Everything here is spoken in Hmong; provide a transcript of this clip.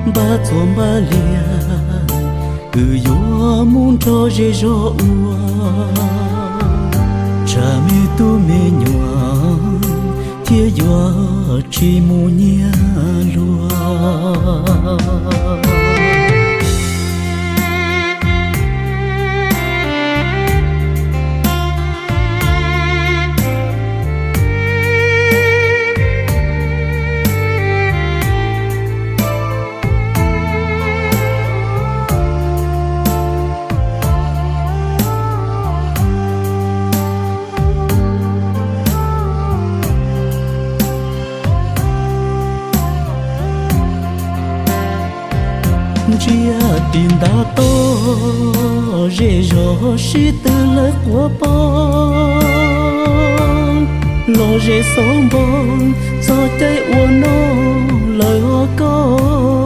Npaj txuas npaj lias, wb yuav mus nrog zej zog ua, tsam me tub me nyuam thiaj yuav tsis mus nyiag luag. Ntsiag ris ntav toj, zej zog sib tw lawv quav pob, los ze xauv npoo, txog caij ua noj lawv ho koj.